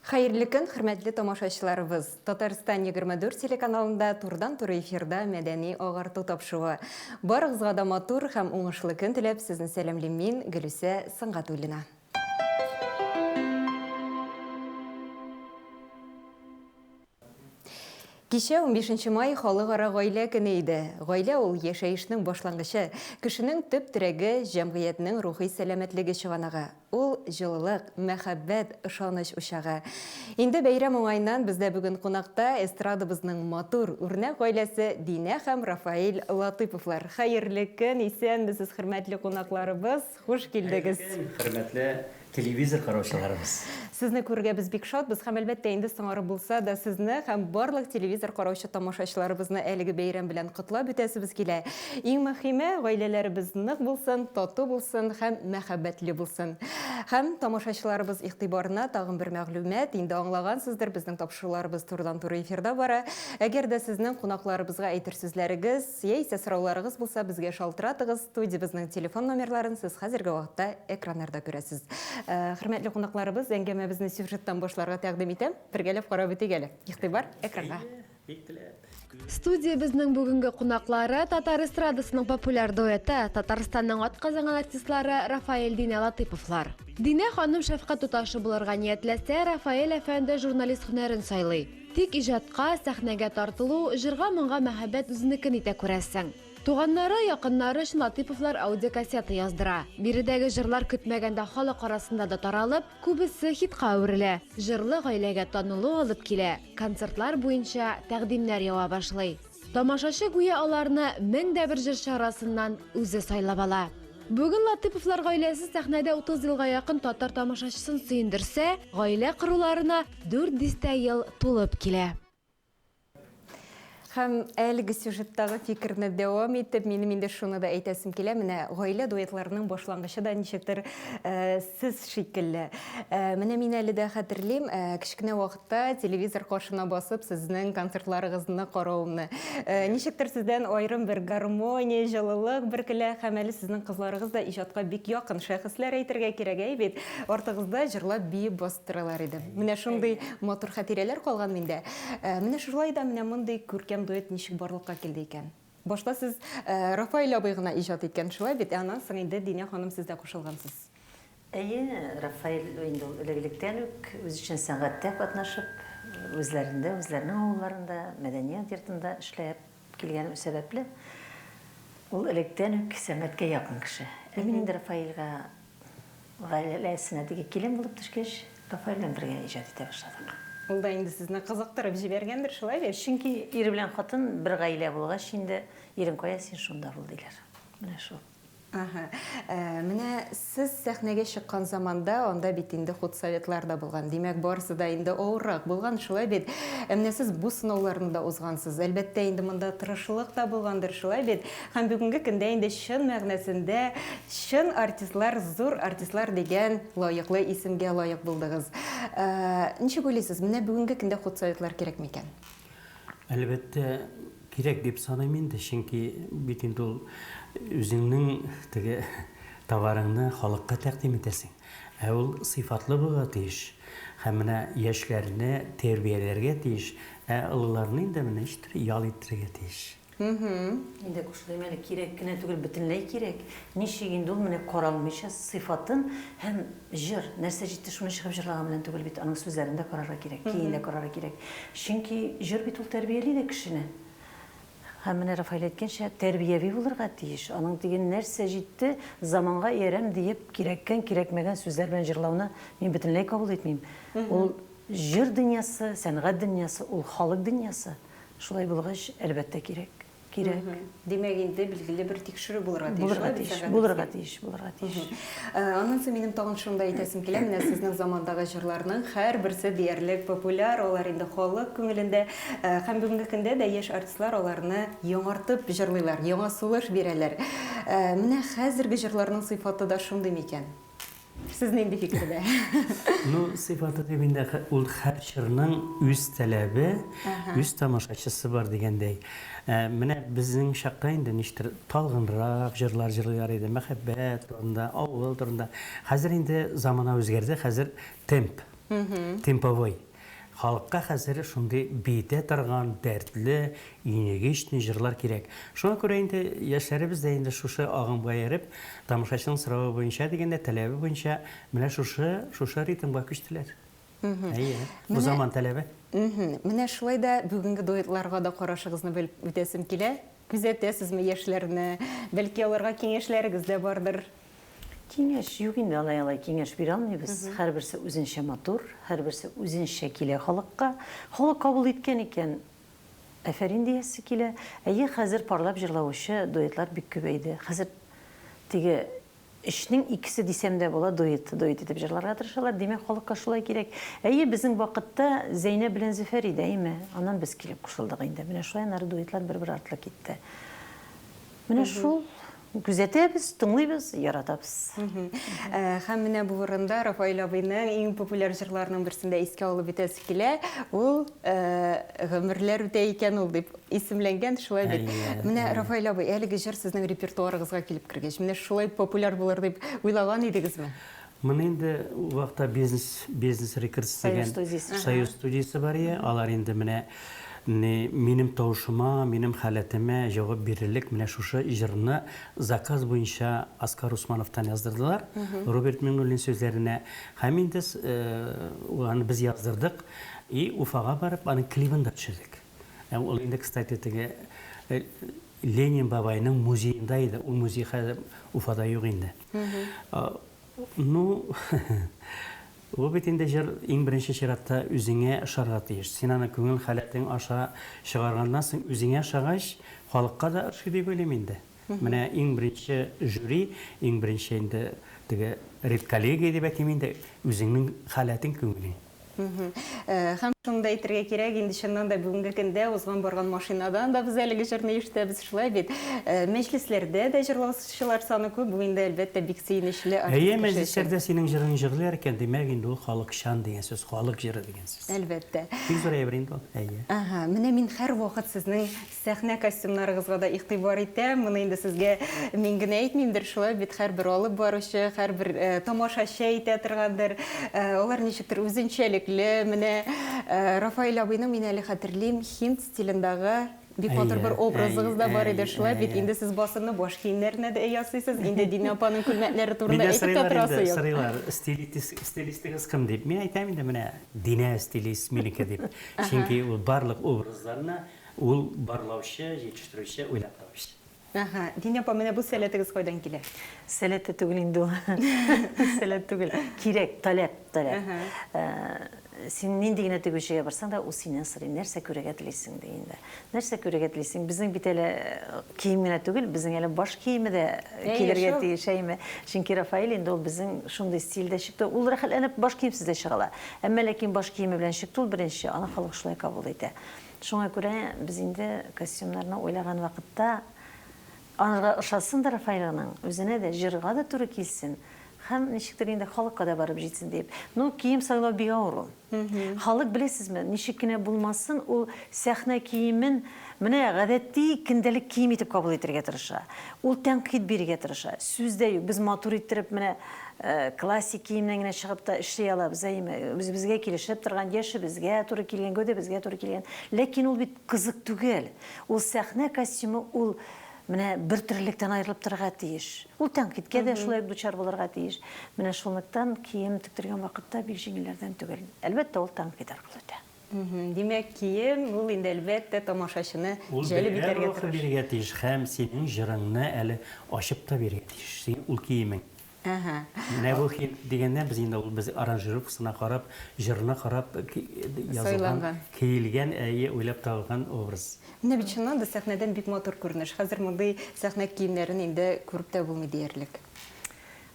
Хәерле көн, хөрмәтле тамашачыларыбыз! Татарстан 24 телеканалында турыдан-туры эфирда мәдәни агарту тапшыруы. Барыгызга да матур һәм уңышлы көн теләп, сезне сәламлим мин, Гөлүсә Сөнгатуллина. Кичә, унбишенче май, Халыкара гаилә көне иде. Гаилә ул, яшәешнең башлангычы, кешенең төп терәге, җәмгыятьнең рухи сәламәтлеге чыганагы. Ул, җылылык, мәхәббәт, ышаныч учагы. Инде бәйрәм уңаеннан бездә бүген кунакта эстрадабызның матур, үрнәк гаиләсе Динә һәм Рафаэль Латыйповлар. Хәерле көн, исәнмесез, хөрмәтле кунакларыбыз! Хуш килдегез! Хәерле көн, хөрмәтле телевизор караучыларыбыз! Сезне күрергә без бик шатбыз һәм, әлбәттә, инде соңарып булса да, сезне һәм барлык телевизор караучы тамашачыларыбызны әлеге бәйрәм белән котлап үтәсебез килә. Иң мөһиме, гаиләләребез нык булсын, тату булсын һәм мәхәббәтле булсын. Һәм тамашачыларыбыз игътибарына тагын бер мәгълүмат, инде аңлагансыздыр, безнең тапшыруларыбыз турыдан-туры эфирда бара. Әгәр дә сезнең кунакларыбызга әйтер сүзләрегез, Яисә сорауларыгыз булса, безгә шалтыратыгыз, студиябезнең телефон номерларын сез хәзерге вакытта экраннарда күрәсез. Хөрмәтле кунакларыбыз, әңгәмәбезне сюжеттан башларга тәкъдим итәм. Бергәләп карап үтик әле. Игътибар, экранга. Әйе, бик теләп. Студиябезнең бүгенге кунаклары, татар эстрадасының популяр дуэты, Татарстанның атказанган артистлары Рафаэль Динә Латыйповлар. Динә ханым шәфкать туташы булырга ниятләсә, Рафаэль әфәнде журналист һөнәрен сайлый. Тик иҗатка, сәхнәгә тартылу, җырга-моңга мәхәббәт үзенекен итә, күрәсең. Туганнары, якыннары өчен Латыйповлар аудиокассета яздыра. Биредәге җырлар көтмәгәндә халык арасында да таралып, күбесе хитка әверелә. Җырлы гаиләгә танылу алып килә, концертлар буенча тәкъдимнәр ява башлый. Тамашачы гүя аларны 1001 җырчы арасыннан үзе сайлап ала. Бүген Латыйповлар гаиләсе сәхнәдә 30 елга якын татар тамашачысын сөендерсә, гаилә коруларына дүрт дистә ел тулып килә. Һәм әлеге сюжеттагы фикерне дәвам итеп, минем инде шуны да әйтәсем килә, менә гаилә дуэтларының башлангычы да ничектер сез шикелле. Менә мин әле дә хәтерлим, кечкенә вакытта Та телевизор каршына басып сезнең концертларыгызны каравымны. Ничектер сездән аерым бер гармония, җылылык бөркелә һәм әле сезнең кызларыгыз да иҗатка бик якын шәхесләр әйтергә кирәк, әй бит. Артыгызда җырлап, биеп басып торалар иде. Менә шундый матур хатирәләр калган миндә. Менә шулай да менә мондый күркәм дуэт ничек барлыкка килде икән? Башта сез Рафаэль абый гына иҗат иткән, шулай бит? Ә аннан соң инде Динә ханым сез дә кушылгансыз. Әйе, Рафаэль инде ул элек-электән үк үзешчән сәнгатьтә катнашып, үзләрендә, үзләренең авылларында, мәдәният йортында эшләп килгән сәбәпле, ул электән үк сәнгатькә якын кеше. Ә мин инде Рафаэльгә гаиләсенә теге килен булып төшкәч, Рафаэль белән бергә иҗат итә башладык. Ул да инде сезне кызыктырып җибәргәндер, шулай бит? Чөнки ир белән хатын бер гаилә булгач инде, ирең кая, син шунда бул, диләр. Менә шул. Әһә. Менә сез сәхнәгә чыккан заманда анда бит инде худсоветлар да булган. Димәк, барысы да инде авыррак булган, шулай бит? Ә менә сез бу сынауларны да узгансыз. Әлбәттә инде монда тырышлык та булгандыр, шулай бит? Һәм бүгенге көндә инде чын мәгънәсендә чын артистлар, зур артистлар дигән лаеклы исемгә лаек булдыгыз. Ничек уйлыйсыз, менә бүгенге көндә худсоветлар кирәк микән? Әлбәттә, кирәк дип саныйм инде, чөнки бит инде ул үзеңнең теге товарыңны халыкка тәкъдим итәсең. Ә ул сыйфатлы булырга тиеш. Һәм менә яшьләрне тәрбияләргә тиеш, ә олыларны инде менә ничектер ял иттерергә тиеш. Инде кушылыйм әле, кирәк кенә түгел, бөтенләй кирәк. Ничек инде ул менә каралмыйча сыйфатын һәм җыр, нәрсә җитте шуны чыгып җырлаган белән түгел бит, аның сүзләрен дә карарга кирәк, көен дә карарга кирәк. Чөнки җыр бит ул тәрбияли дә кешене. Һәм менә Рафаэль әйткәнчә, тәрбияви булырга тиеш. Аның теге нәрсә җитте, заманга иярәм диеп, кирәккән, кирәкмәгән сүзләр белән җырлауны мин бөтенләй кабул итмим. Ул җыр дөньясы, сәнгать дөньясы, ул халык дөньясы. Шулай булгач, әлбәттә, кирәк. Кирәк. Димәк, инде билгеле бер тикшерү булырга тиеш, Булырга шулай бит, тиеш, сәнгать булырга әсәре? тиеш, булырга тиеш. Аннан соң минем тагын шуны да әйтәсем килә, менә сезнең замандагы җырларның һәрберсе диярлек популяр, алар инде халык күңелендә. Һәм бүгенге көндә дә яшь артистлар аларны яңартып җырлыйлар, яңа сулыш бирәләр. Менә хәзерге җырларның сыйфаты да шундый микән? Сез нинди фикердә? Ну, сыйфаты дип инде ул һәр чорның үз таләбе, үз тамашачысы бар дигәндәй. Менә безнең чакта инде ничектер талгынрак җырлар җырлыйлар иде, мәхәббәт турында, авыл турында. Хәзер инде замана үзгәрде, хәзер темп. Темповой. Халыкка хәзер шундый биетә торган, дәртле, энергичный җырлар кирәк. Шуңа күрә инде яшьләребез дә инде шушы агымга ияреп, тамашачының соравы буенча дигәндә, таләбе буенча менә шушы, шушы ритмга күчтеләр. Әйе, бу заман таләбе. Менә шулай да бүгенге дуэтларга да карашыгызны белеп үтәсем килә. Күзәтәсезме яшьләрне? Бәлки аларга киңәшләрегез дә бардыр? Киңәш юк инде, алай алай киңәш бирә алмыйбыз. Һәрберсе үзенчә матур, һәрберсе үзенчә килә халыкка. Халык кабул иткән икән, афәрин диясе килә. Әйе, хәзер парлап җырлаучы дуэтлар бик күбәйде. Хәзер теге өчнең икесе дисәм дә була, дуэт, дуэт итеп җырларга тырышалар. Димәк, халыкка шулай кирәк. Әйе, безнең вакытта Зәйнәб белән Зөфәр иде, әйеме? Аннан без килеп кушылдык инде. Менә шулай аннары дуэтлар бер-бер артлы китте. Менә шул. Күзәтәбез, тыңлыйбыз, яратабыз. Һәм менә бу урында Рафаэль абыйның иң популяр җырларының берсен дә искә алып үтәсе килә. Ул Гомерләр үтә икән ул дип исемләнгән, шулай бит? Менә, Рафаэль абый, әлеге җыр сезнең репертуарыгызга килеп кергәч, менә шулай популяр булыр дип уйлаган идегезме? Моны инде ул вакытта бизнес, бизнес рекордс дигән Союз студиясе. Союз студиясе бар ие. Алар инде менә ни минем тавышыма, минем халәтемә җавап бирерлек менә шушы җырны заказ буенча Аскар Усмановтан яздырдылар. Роберт Миңнуллин сүзләренә. Һәм инде аны без яздырдык и Уфага барып аның клибын да төшердек. Ә ул инде, кстати, теге Ленин бабайның музеенда иде. Ул музей хәзер Уфада юк инде. Ну, бу бит инде җыр иң беренче чиратта үзеңә ошарга тиеш. Син аны күңел халәтең аша чыгарганнан соң үзеңә ошагач, халыкка да ошый дип уйлыйм инде. Менә иң беренче жюри, иң беренче инде теге редколлегия дип әйтим инде, үзеңнең халәтең, күңелең. Һәм шуны да әйтергә кирәк, инде чыннан да бүгенге көндә узган барган машинадан да без әлеге җырны ишетәбез, шулай бит. Мәҗлесләрдә дә җырлаучылар саны күп, бу инде, әлбәттә, бик сөенечле артист Әйе, кеше өчен. мәҗлесләрдә синең җырың җырлыйлар икән, димәк инде ул халыкчан дигән сүз, халык җыры дигән сүз. Әлбәттә. Бик зур әйбер инде ул, әйе. Ага, менә мин һәрвакыт сезнең Сәхнә костюмнарыгызга да игътибар итәм. Моны инде сезгә мин генә әйтмимдер, шулай бит һәрбер алып баручы, һәрбер тамашачы әйтә торгандыр. Алар ничектер үзенчәлекле. Менә Рафаэль абыйның мин әле хәтерлим, һинд стилендагы бик матур бер образыгыз да бар иде, шулай бит. Инде сез басымны баш киемнәренә дә ясыйсыз. Инде Динә апаның күлмәкләре турында әйтеп тә торасы юк. Сорыйлар, стилистыгыз кем дип. Мин әйтәм инде, менә Динә стилист минеке дип. Чөнки ул барлык образларны Ул барлаучы, җитештерүче, уйлап табучы. Әһә. Динә апа, менә бу сәләтегез кайдан килә? Сәләт тә түгел инде ул. Сәләт түгел. Кирәк, таләп, таләп. Син нинди генә тегүчегә барсаң да, ул синнән сорый, нәрсә күрергә телисең, ди инде. Нәрсә күрергә телисең? Безнең бит әле кием генә түгел, безнең әле баш киеме дә килергә тиеш, әйеме? Чөнки Рафаэль инде ул безнең шундый стильдә чыкты. Ул рәхәтләнеп баш киемсез дә чыга ала. Әмма ләкин баш киеме белән чыкты ул беренче, аны халык шулай кабул итә. Шуңа күрә без инде костюмнарны уйлаган вакытта анарга ошасын да Рафаэльның, үзенә дә, җырга да туры килсен һәм ничектер инде халыкка да барып җитсен диеп. Ну, кием сайлау бик авыр ул. Халык, беләсезме, ничек кенә булмасын, ул сәхнә киемен менә гадәти көндәлек кием итеп кабул итәргә тырыша. Ул тәнкыйть бирергә тырыша. Сүз дә юк, без матур иттереп менә Классик киемнән генә чыгып та эшли алабыз, әйеме? Үзебезгә килешеп торган, яшебезгә туры килгән, гәүдәбезгә туры килгән. Ләкин ул бит кызык түгел. Ул сәхнә костюмы, ул менә бер төрлелектән аерылып торырга тиеш. Ул тәнкыйтькә дә шулай ук дучар булырга тиеш. Менә шунлыктан кием тектергән вакытта бик җиңелләрдән түгел. Әлбәттә, ул тәнкыйть аркылы үтә. Димәк, кием, ул инде, әлбәттә, тамашачыны Ул җәлеп бәйрәм итәргә рухы тырыш. бирергә тиеш һәм синең җырыңны әле ачып та бирергә тиеш, синең ул киемең. Әһә. Менә бу хит дигәннән без инде ул без аранжировкасына карап, җырына карап язылган, Сайланган. киелгән, әйе, уйлап табылган образ. Менә бит чыннан да сәхнәдән бик матур күренеш. Хәзер мондый сәхнә киемнәрен инде күреп тә булмый диярлек.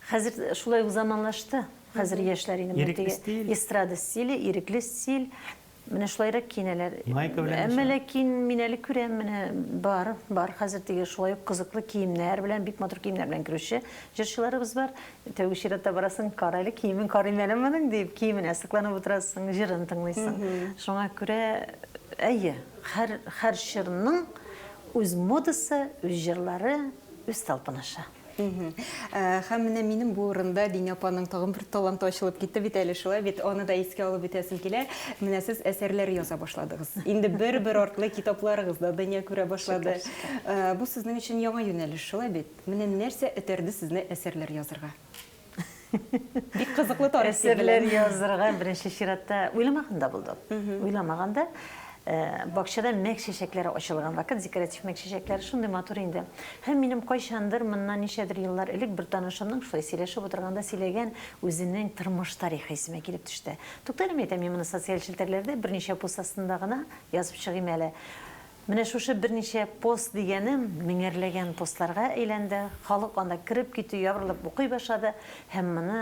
Хәзер шулай ук заманлашты. Хәзер яшьләр инде менә Ирекле теге стиль. эстрада стиле, ирекле стиль. Менә шулайрак киенәләр. Майка белән Әмма чыга. ләкин мин әле күрәм, менә бар, бар хәзер теге шулай ук кызыклы киемнәр белән, бик матур киемнәр белән керүче җырчыларыбыз бар. Тәүге чиратта барасың, кара әле, киемен карыйм әле моның дип, киеменә сокланып утырасың, җырын тыңлыйсың. Шуңа күрә, әйе, һәр, һәр чорның үз модасы, үз җырлары, үз талпынышы. Һәм менә минем бу урында Динә апаның тагын бер таланты ачылып китте бит әле, шулай бит? Аны да искә алып үтәсем килә. Менә сез әсәрләр яза башладыгыз. Инде бер-бер артлы китапларыгыз да дөнья күрә башлады. Бу сезнең өчен яңа юнәлеш, шулай бит? Менә нәрсә этәрде сезне әсәрләр язырга? Бик кызыклы тарих дип беләм. Әсәрләр язырга беренче чиратта уйламаган да булдым. Уйламаган да. Бакчада мәк чәчәкләре ачылган вакыт, декоратив мәк чәчәкләре шундый матур инде. Һәм минем кайчандыр, моннан ничәдер еллар элек бер танышымның шулай сөйләшеп утырганда сөйләгән үзенең тормыш тарихы исемә килеп төште. Туктале, мәйтәм, мин моны социаль челтәрләрдә берничә пост астында гына язып чыгыйм әле. Менә шушы берничә пост дигәнем меңәрләгән постларга әйләнде, халык анда кереп китү, ябырылып укый башлады һәм моны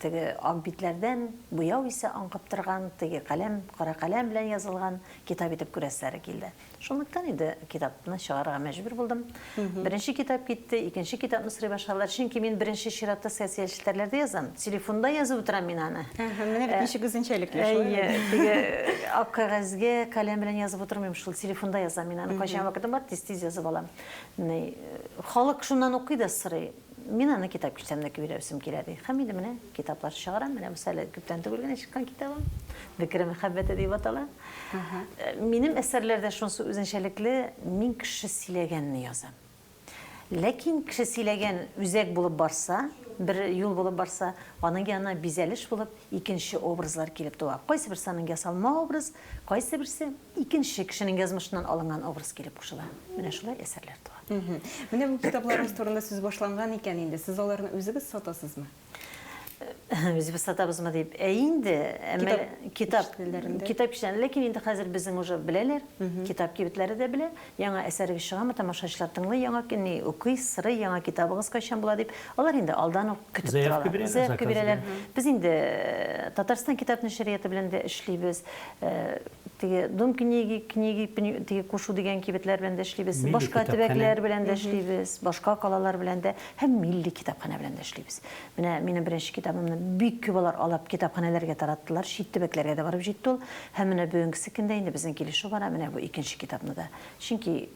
теге ак битләрдән буяу исе аңкып торган, теге каләм, кара каләм белән язылган китап итеп күрәселәре килде. Шунлыктан инде китапны чыгарырга мәҗбүр булдым. Беренче китап китте, икенче китапны сорый башладылар. Чөнки мин беренче чиратта социаль челтәрләрдә язам. Телефонда язып утырам мин аны. Менә бит ничек үзенчәлекле, шулай Әйе, теге ак кәгазьгә каләм белән язып утырмыйм, шул телефонда язам мин аны. Кайчан вакытым бар, тиз-тиз язып алам. Ни, халык шуннан укый да сорый. Мин аны китап киштәмдә күрәсем килә, ди. Һәм инде менә китаплар чыгарам. Менә бусы әле күптән түгел генә чыккан китабым. Бөкре мәхәббәте дип атала. Минем әсәрләрдә шунысы үзенчәлекле, мин кеше сөйләгәнне язам. Ләкин кеше сөйләгән үзәк булып барса, бер юл булып барса, аның янына бизәлеш булып икенче образлар килеп туа. Кайсы берсе аның ясалма образ, кайсы берсе икенче кешенең язмышыннан алынган образ килеп кушыла. Менә шулай әсәрләр туа. Менә бу китапларыгыз турында сүз башланган икән инде, сез аларны үзегез сатасызмы? Үзебез сатабызмы дип. Ә инде, әмма китап китап киштәләрендә, ләкин инде хәзер безнең уже беләләр, китап кибетләре дә белә. Яңа әсәрегез чыгамы, тамашачылар тыңлый, яңа ни укый, сорый, яңа китабыгыз кайчан була дип. Алар инде алдан ук көтеп торалар. Заявка бирәләр. Без инде Татарстан китап нәшрияты белән дә эшлибез. Теге Дом книги, книги теге кушу дигән кибетләр белән дә эшлибез. Башка төбәкләр белән дә эшлибез, башка калалар белән дә һәм милли китапханә белән дә эшлибез. Менә минем беренче китабымны бик күп алар алып китапханәләргә тараттылар, чит төбәкләргә дә барып җитте ул. Һәм менә бүгенгесе көндә инде безнең килешү бара, менә бу икенче китапны да. Чөнки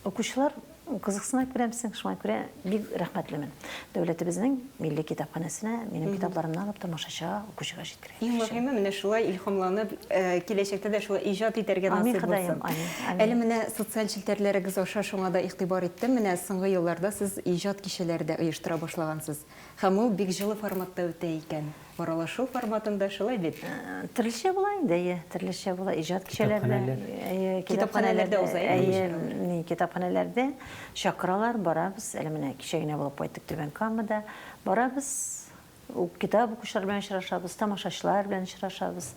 укучылар кызыксына күрәмсең, шуңа күрә бик рәхмәтлемен. Дәүләтебезнең милли китапханәсенә минем китапларымны алып тамашачыга, укучыга җиткергән Иң мөһиме, менә шулай илһамланып, киләчәктә дә шулай иҗат итәргә насыйп булсын. Амин, Ходаем, амин. Әле менә социаль челтәрләрегез аша шуңа да игътибар иттем, менә соңгы елларда сез иҗат кичәләре дә оештыра башлагансыз. Һәм ул бик җылы форматта үтә икән. Аралашу форматында, шулай бит? Төрлечә була инде, әйе, төрлечә була. Иҗат кичәләре дә. Әйе, китапханәләрдә уза, әйе. Әйе, китапханәләрдә чакыралар, барабыз. Әле менә кичә генә булып кайттык Түбән Камада. Барабыз, китап укучылар белән очрашабыз, тамашачылар белән очрашабыз.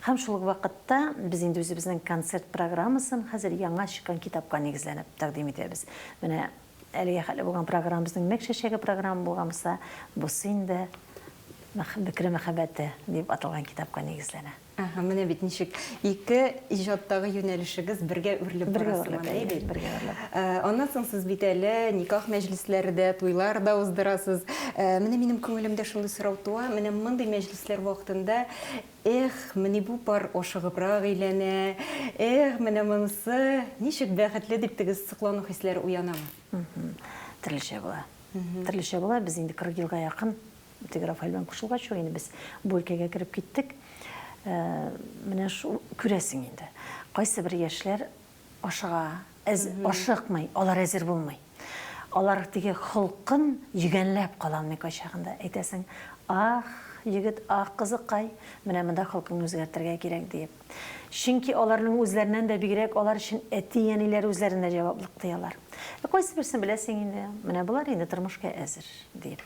Һәм шул ук вакытта без инде үзебезнең концерт программасын хәзер яңа чыккан китапка нигезләнеп тәкъдим итәбез. Менә Әлегә хәтле булган программа безнең Мәк чәчәге программа булган булса, бусы инде Бөкре мәхәббәте дип аталган китапка нигезләнә. Әһә, менә бит ничек ике иҗаттагы юнәлешегез бергә үрелеп бара сыман, әйе бит? Бергә үрелеп. Аннан соң сез бит әле никах мәҗлесләре дә, туйлар да уздырасыз. Менә минем күңелемдә шундый сорау туа, менә мондый мәҗлесләр вакытында Эх, менә бу пар ашыгыбрак өйләнә, эх, менә монысы ничек бәхетле дип теге соклану хисләре уянамы? Төрлечә була. Төрлечә була. Без инде 40 елга якын теге Рафаэль белән кушылгач ук инде без бу өлкәгә кереп киттек. Менә шул күрәсең инде. Кайсы бер яшьләр Ашыга, әз, ашыкмый, алар әзер булмый. Алар теге холкын йөгәнләп кала алмый кайчагында. Әйтәсең, ах, егет, ах, кызыкай, менә монда холкыңны үзгәртергә кирәк, диеп. Чөнки аларның үзләреннән дә бигрәк алар өчен әти-әниләре үзләрен дә җаваплык тоялар. Ә кайсы берсен беләсең инде, менә болар инде тормышка әзер, диеп.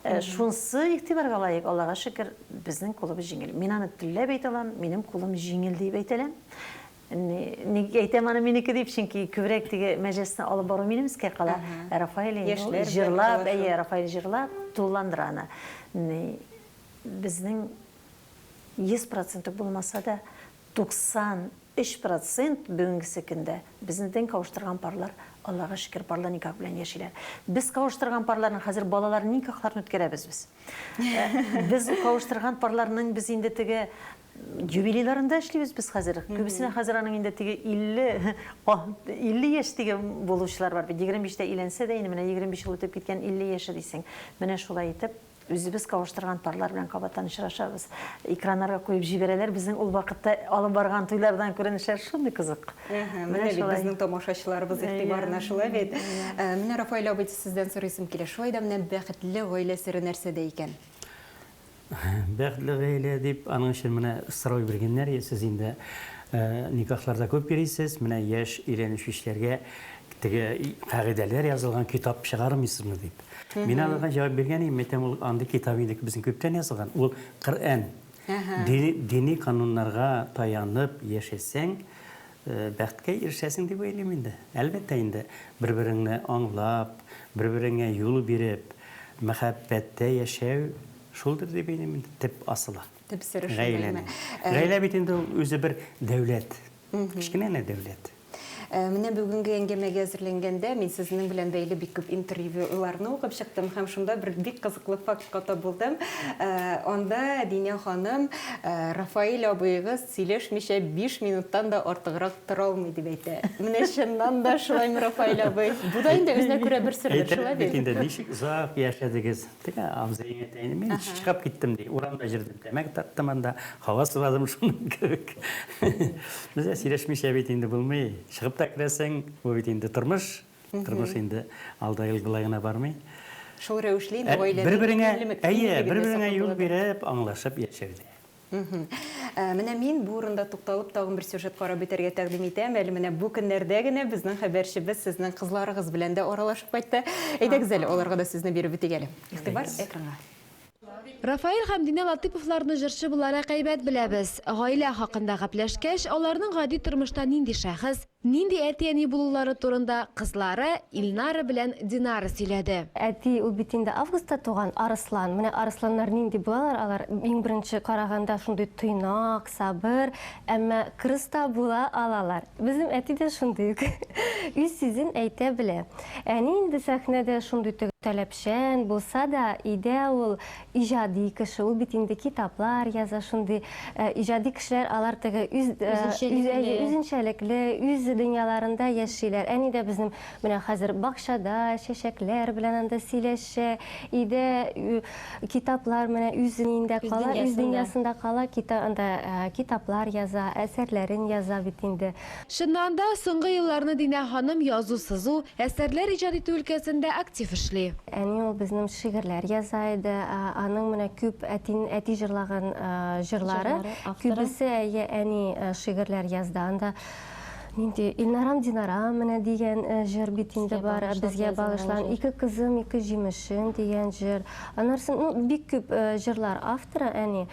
Шунсы игътибарга лаек, Аллага шөкер, безнең кулыбыз җиңел. Мин аны телләп әйтә алам, минем кулым җиңел диеп әйтә алам. Ник әйтәм аны минеке дип, чөнки күбрәк теге мәҗлесне алып бару минем өскә кала. Ә Рафаэль инде ул җырлап, әйе, Рафаэль җырлап тулыландыра аны. Безнең 100 процент үк булмаса да, 93 процент бүгенгесе көндә безнең кавыштырган парлар, Аллага шөкер, парлы никах белән яшиләр. Без кавыштырган парларның хәзер балалар никахларын үткәрәбез без. Без кавыштырган парларның без инде теге Юбилейларын да эшлибез без хәзер. Күбесенә хәзер аның инде теге 50, 50 яшь дигән булучылар бар бит. 25 тә өйләнсә дә инде менә 25 ел үтеп киткән 50 яше дисең. Менә шулай итеп үзебез кавыштырган парлар белән кабаттан очрашабыз. Экраннарга куеп җибәрәләр. Безнең ул вакытта алып барган туйлардан күренешләр шундый кызык. Менә бит безнең тамашачыларыбыз игътибарына шулай бит. Менә Рафаэль абый, сездән сорыйсым килә. Шулай да менә бәхетле гаилә сере нәрсәдә икән? Бәхетле гаилә дип, аның өчен менә сорау биргәннәр, сез инде никахларда күп йөрисез, менә яшь өйләнешүчеләргә теге кагыйдәләр язылган китап чыгармыйсызмы дип. Мин аларга җавап биргән идем, әйтәм, ул андый китап инде безнең күптән язылган, ул Коръән. Дини кануннарга таянып яшәсәң, бәхеткә ирешәсең дип уйлыйм инде. Әлбәттә инде, бер-береңне аңлап, бер-береңә юл биреп, мәхәббәттә яшәү шулдыр дип уйлыйм инде, төп асылы. Төп сере шунда Гаиләнең. Гаилә бит инде ул үзе бер дәүләт. Кечкенә генә дәүләт. Менә бүгенге әңгәмәгә әзерләнгәндә мин сезнең белән бәйле бик күп интервьюларны укып чыктым һәм шунда бер бик кызыклы фактка тап булдым. Анда Динә ханым Рафаэль абыегыз сөйләшмичә 5 минуттан да артыграк тора алмый дип әйтә. Менә чыннан да шулаймы, Рафаэль абый? Бу да инде үзенә күрә бер сердер, шулай бит? Әйтә бит инде, ничек озак яшәдегез. Теге абзыең әйтә инде, мин чыгып киттем ди, урамда йөрдем, тәмәке тарттым анда, һава суладым шуның кебек. Бездә сөйләшмичә бит инде булмый. Чыгып та керәсең, бу бит инде тормыш. Тормыш инде алда гел болай гына бармый. Шул рәвешле инде гаиләнең бер-береңә, әйе, бер-береңә юл биреп, аңлашып яшәүдә. Менә мин бу урында тукталып тагын бер сюжет карап үтәргә тәкъдим итәм. Әле менә бу көннәрдә генә безнең хәбәрчебез сезнең кызларыгыз белән дә аралашып кайтты. Әйдәгез әле, аларга да сүзне биреп үтик әле. Игътибар экранга. Рафаэль һәм Динә Латыйповларны җырчы буларак әйбәт беләбез. Гаилә хакында гәпләшкәч, аларның гади тормышта нинди шәхес, нинди әти-әни булулары турында кызлары Илнара белән Динара сөйләде. Әти ул бит инде августта туган, арыслан. Менә арысланнар нинди булалар, алар иң беренче караганда шундый тыйнак, сабыр, әмма кырыс та була алалар. Безнең әти дә шундый ук. Үз сүзен әйтә белә. Әни инде сәхнәдә шундый теге таләпчән булса да, өйдә ул иҗади кеше, ул бит инде китаплар яза, шундый иҗади кешеләр алар теге үз үзенчәлекле, үз дөньяларында яшиләр. Әни дә безнең менә хәзер бакчада чәчәкләр белән анда сөйләшә, өйдә китаплар менә үз ниендә кала, үз дөньясында кала, анда китаплар яза, әсәрләрен яза бит инде. Чыннан да, соңгы елларны Динә ханым язу-сызу, әсәрләр иҗат итү өлкәсендә актив эшли. Әни ул безнең шигырьләр яза иде. Аның менә күп әти, әти җырлаган җырлары, күбесе, әйе, әни шигырьләр язды. Анда нинди Илнарам Динарам менә дигән җыр бит инде бар, безгә багышлан. Ике кызым, ике җимешем дигән җыр. Аннары, ну, бик күп җырлар авторы әни.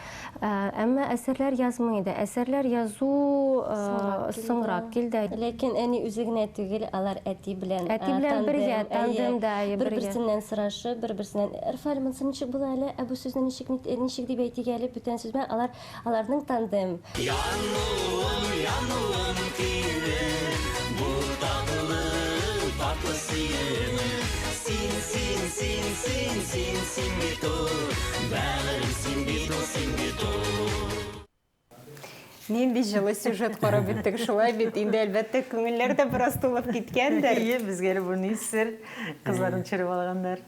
Әмма әсәрләр язмый иде. Әсәрләр язу соңрак килде. Ләкин әни үзе генә түгел, алар әти белән Әти белән бергә, тандемда, әйе, бергә. Бер-берсеннән сорашып, бер-берсеннән, Рафаэль, монысы ничек була әле? Ә бу сүзне ничек, ничек дип әйтик әле? Бүтән сүз белән алар, аларның тандем. Януым, януым көйне, Бу татлы, татлы сөюне. Син, син, син, син, син, син бит ул, Бәгырем, син бит ул, син бит ул. Нинди җылы сюжет карап үттек, шулай бит? Инде, әлбәттә, күңелләр дә бераз тулып киткәндер. Әйе, безгә әле бу ни сер, кызларын төшереп алганнар.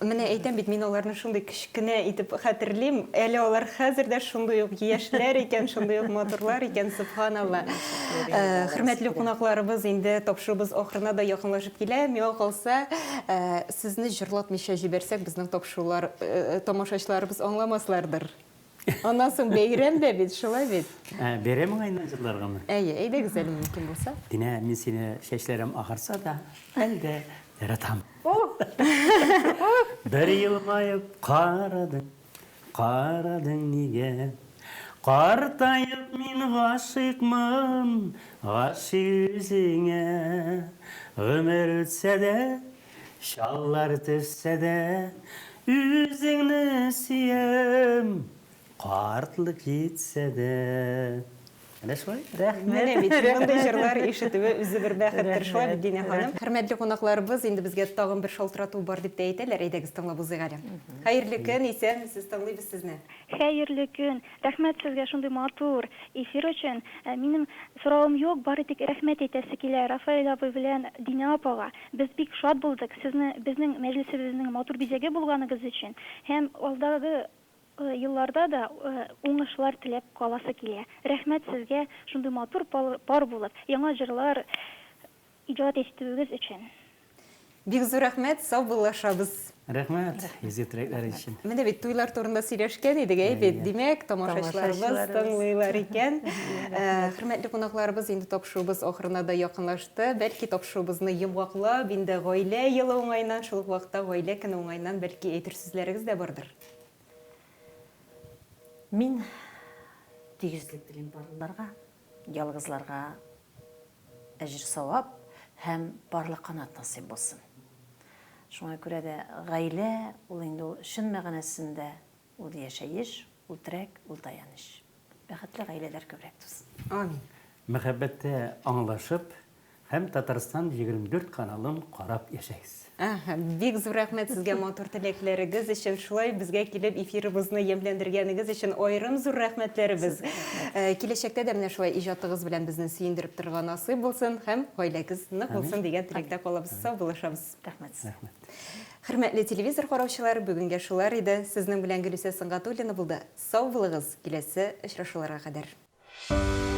Менә әйтәм бит, мин аларны шундый кечкенә итеп хәтерлим. Әле алар хәзер дә шундый ук яшьләр икән, шундый ук матурлар икән, сөбханалла. Хөрмәтле кунакларыбыз, инде тапшыруыбыз ахырына да якынлашып килә. Миңа калса, сезне җырлатмыйча җибәрсәк, безнең тапшырулар, тамашачыларыбыз аңламаслардыр. Аннан соң бәйрәм дә бит, шулай бит? Ә, бәйрәм уңаеннан җырларгамы? Әйе, әйдәгез әле мөмкин булса. Динә, мин сине чәчләрем агарса да, әле дә яратам. Бер елмаеп карадың, карадың нигә? Картаеп мин гашыйкмын, гашыйк үзеңә. Гомер үтсә дә, Чаллар төшсә дә, үзеңне сөям, Картлык җитсә дә. Менә шулай. Рәхмәт. Менә бит, мондый җырлар ишетүе үзе бер бәхеттер. Шулай бит, Динә ханым? Хөрмәтле кунакларыбыз, инде безгә тагын бер шалтырату бар дип тә әйтәләр. Әйдәгез, тыңлап узыйк әле. Хәерле көн, исәнмесез, тыңлыйбыз сезне. Хәерле көн! Рәхмәт сезгә шундый матур эфир өчен. Минем соравым юк, бары тик рәхмәт әйтәсе килә Рафаэль абый белән Динә апага. Без бик шат булдык, сезне безнең мәҗлесебезнең матур бизәге булганыгыз өчен һәм алдагы Елларда да уңышлар теләп каласы килә. Рәхмәт сезгә шундый матур пар булып, яңа җырлар иҗат итүегез өчен. Бик зур рәхмәт, саубуллашабыз. Рәхмәт, изге теләкләр өчен. Менә бит туйлар турында сөйләшкән идек, әй бит. Димәк, тамашачыларыбыз тыңлыйлар икән. Хөрмәтле кунакларыбыз, инде тапшыруыбыз ахырына да якынлашты. Бәлки тапшыруыбызны йомгаклап, инде гаилә елы уңаеннан, шул ук вакытта гаилә көне уңаеннан бәлки әйтер сүзләрегез дә бардыр. Мин тигезлек телим парлыларга, ялгызларга әҗер-савап һәм парлы канат насыйп булсын. Шуңа күрә дә гаилә ул инде ул чын мәгънәсендә ул яшәеш, ул терәк, ул таяныч. Бәхетле гаиләләр күбрәк тусын. Амин. Мәхәббәттә аңлашып, Һәм Татарстан 24 каналын карап яшәгез. Әһә, бик зур рәхмәт сезгә матур теләкләрегез өчен, шулай безгә килеп эфирыбызны ямьләндергәнегез өчен аерым зур рәхмәтләребез. Киләчәктә дә менә шулай иҗатыгыз белән безне сөендереп торырга насыйп булсын һәм гаиләгез нык булсын дигән теләктә калабыз. Саубуллашабыз. Рәхмәт сезгә. Рәхмәт. Хөрмәтле телевизор караучылар, бүгенгә шулар иде. Сезнең белән Гөлүсә Сөнгатуллина булды. Сау булыгыз, киләсе очрашуларга кадәр.